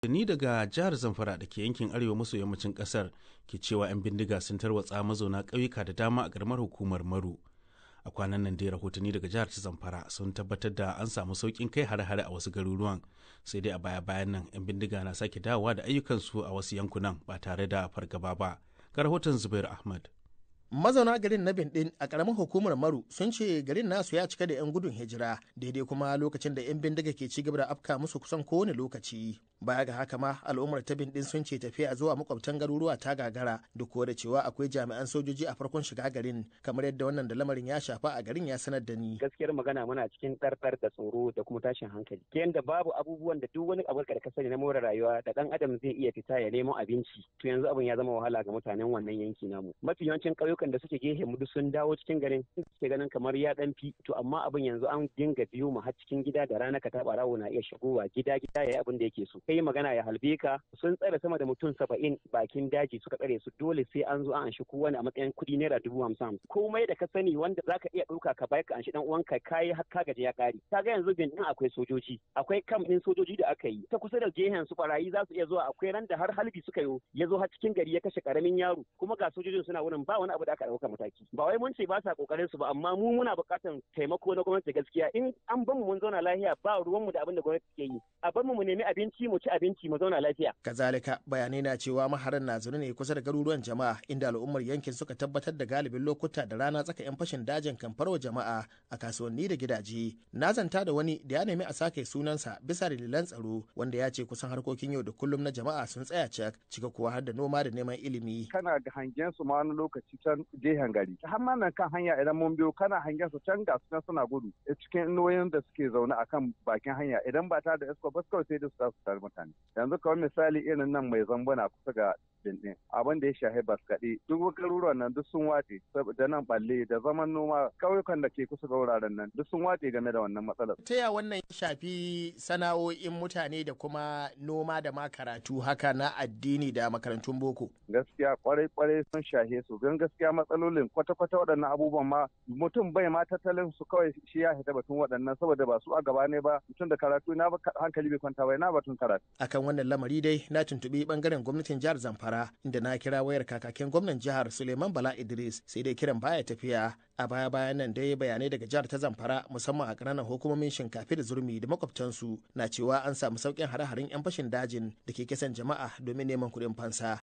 Ni daga jihar Zamfara da ke yankin arewa maso yammacin kasar ke cewa 'yan bindiga sun tarwatsa mazauna ƙauyuka da dama a ƙaramar hukumar Maru. A kwanan nan dai rahotanni daga jihar ta Zamfara sun tabbatar da an samu sauƙin kai hare-hare a wasu garuruwan, sai dai a baya-bayan nan 'yan bindiga na sake dawowa da ayyukansu a wasu yankunan ba tare da fargaba ba. Ga rahoton Zubair Ahmad. Mazauna garin na Bindin a ƙaramin hukumar Maru sun ce garin nasu ya cika da 'yan gudun hijira, daidai kuma lokacin da 'yan bindiga ke ci gaba da afka musu kusan kowane lokaci. Baya ga haka ma, al'ummar ta Bindin sun ce tafiya zuwa makwabtan garuruwa ta gagara, duk da cewa akwai jami'an sojoji a farkon shiga garin, kamar yadda wannan da lamarin ya shafa a garin ya sanar da ni. Gaskiyar magana, muna cikin ɗarɗar da tsoro da kuma tashin hankali, ta yanda babu abubuwan da duk wani abu da ka sani na more rayuwa da ɗan adam zai iya fita ya nemo abinci, to yanzu abin ya zama wahala ga mutanen wannan yanki namu. Mafi yawancin ƙauyukan da suke gehe mu duk sun dawo cikin garin, suke ganin kamar ya ɗan fi to, amma abin yanzu an dinga biyo mu har cikin gida. Da rana ka taɓa rawo na iya shigowa gida gida ya yi abin da yake so, kai magana ya halbe ka. Sun tsare sama da mutum 70 bakin daji, suka tsare su, dole sai an zo an anshi kowane a matsayin kuɗi ₦50,000. Komai da ka sani wanda zaka iya ɗauka ka bayar ka anshi dan uwanka, kayi har ka gaji, ya ƙare. Kaga yanzu bin din akwai sojoji, akwai kam ɗin sojoji da aka yi ta kusa da gehen su, barayi za su iya zuwa. Akwai ran da har halbi suka yi, ya zo har cikin gari ya kashe karamin yaro, kuma ga sojojin suna wurin, ba wani abu da aka ɗauka mataki. Ba wai mun ce ba sa kokarin su ba, amma mu muna buƙatar taimako na gwamnati. Gaskiya, in an bar mu mun zauna lafiya, ba ruwanmu da abin da gwamnati ke yi. A bar mu mu nemi abinci, mu ci abinci, mu zauna lafiya. Kazalika, bayanai na cewa maharan na zaune ne kusa da garuruwan jama'a, inda al'ummar yankin suka tabbatar da galibin lokuta da rana tsaka 'yan fashin dajin kan farwa jama'a a kasuwanni da gidaje. Na zanta da wani da ya nemi a sake sunansa bisa dalilan tsaro, wanda ya ce kusan harkokin yau da kullum na jama'a sun tsaya cak, cika kuwa har da noma da neman ilimi. Kana ga hangen su ma wani lokaci can gehen gari. Har ma nan kan hanya idan mun biyo, kana hangen su can, ga su suna gudu cikin inuwoyin da suke zaune akan bakin hanya. Idan ba ta da escort ba, kawai sai da su su mutane. Yanzu kawai misali irin nan mai zambuna kusa ga dindin, abin da ya shahi Baskaɗe, duk garuruwan nan duk sun wace, da nan balle da zaman noma, ƙauyukan da ke kusa ga wuraren nan duk sun wace game da wannan matsalar. Ta ya wannan shafi sana'o'in mutane da kuma noma da ma karatu haka na addini da makarantun boko? Gaskiya kwarai kwarai sun shahe su, don gaskiya matsalolin kwata-kwata waɗannan abubuwan ma mutum bai ma tattalin su, kawai shi ya hita batun waɗannan saboda ba su a gaba ne ba. Mutum da karatu na hankali bai kwanta ba, na batun karatu. Akan wannan lamari dai na tuntuɓi bangaren gwamnatin jihar Zamfara, inda na kira wayar kakakin gwamnan jihar Suleiman Bala Idris, sai dai kiran baya tafiya. A baya bayan nan dai bayanai daga jihar ta Zamfara, musamman a ƙananan hukumomin Shinkafi da Zurmi da makwabtansu, na cewa an samu sauƙin hare-haren 'yan fashin dajin da ke kisan jama'a domin neman kuɗin fansa.